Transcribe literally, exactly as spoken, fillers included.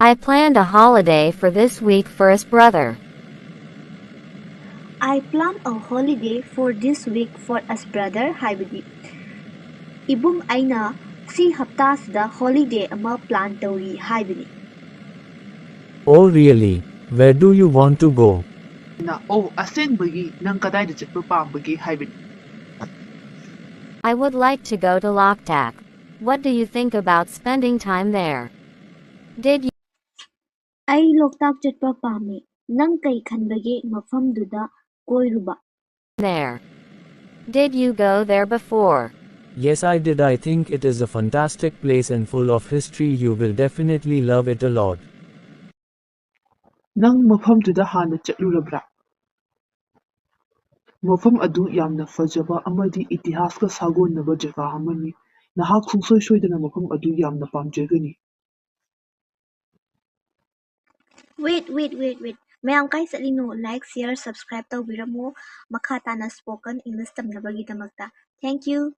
I planned a holiday for this week for us brother. I plan a holiday for this week for us brother ꯍꯥꯏꯕꯗꯤ ꯏꯕꯨꯡ ꯑꯩꯅ ꯁꯤ ꯍꯞꯇꯥꯁꯤꯗ holiday ꯑꯃ plan ꯇꯧꯔꯤ ꯍꯥꯏꯕꯅꯤ꯫ Oh, really? Where do you want to go? ꯅ ꯑꯣ ꯑꯁꯦꯡꯕꯒꯤ ꯅꯪ ꯀꯗꯥꯏꯗ ꯆꯠꯄ ꯄꯥꯝꯕꯒꯦ ꯍꯥꯏꯕꯅꯤ꯫ I would like to go to Loktak. What do you think about spending time there? Did you ꯑꯩ ꯂꯣꯛꯇꯥꯛ ꯆꯠꯄ ꯄꯥꯝꯃꯤ꯫ ꯅꯪ ꯀꯩ ꯈꯟꯕꯒꯦ ꯃꯐꯝꯗꯨꯗ ꯀꯣꯏꯔꯨꯕ? there? Did you go there before? Yes, I did. I think it is a fantastic place and full of history. You will definitely love it a lot. ꯅꯪ ꯃꯐꯝꯗꯨꯗ ꯍꯥꯟꯅ ꯆꯠꯂꯨꯔꯕ꯭ꯔꯥ? ꯃꯐꯝ ꯑꯗꯨ ꯌꯥꯝꯅ ꯐꯖꯕ ꯑꯃꯗꯤ ꯏꯇꯤꯍꯥꯁꯀ ꯁꯥꯒꯣꯟꯅꯕ ꯖꯒꯥ ꯑꯃꯅꯤ꯫ ꯅꯍꯥꯛ ꯁꯨꯡꯁꯣꯏ ꯁꯣꯏꯗꯅ ꯃꯐꯝ ꯑꯗꯨ ꯌꯥꯝꯅ ꯄꯥꯝꯖꯒꯅꯤ꯫ Wait, wait, wait, wait. ꯃꯌꯥꯝ ꯀꯥꯏ ꯆꯠꯂꯤꯅꯣ? Like, share, subscribe ꯇꯧꯕꯤꯔꯝꯃꯨ꯫ ꯃꯈꯥ ꯇꯥꯅ spoken English ꯇꯝꯅꯕꯒꯤꯗꯃꯛꯇ꯫ Thank you.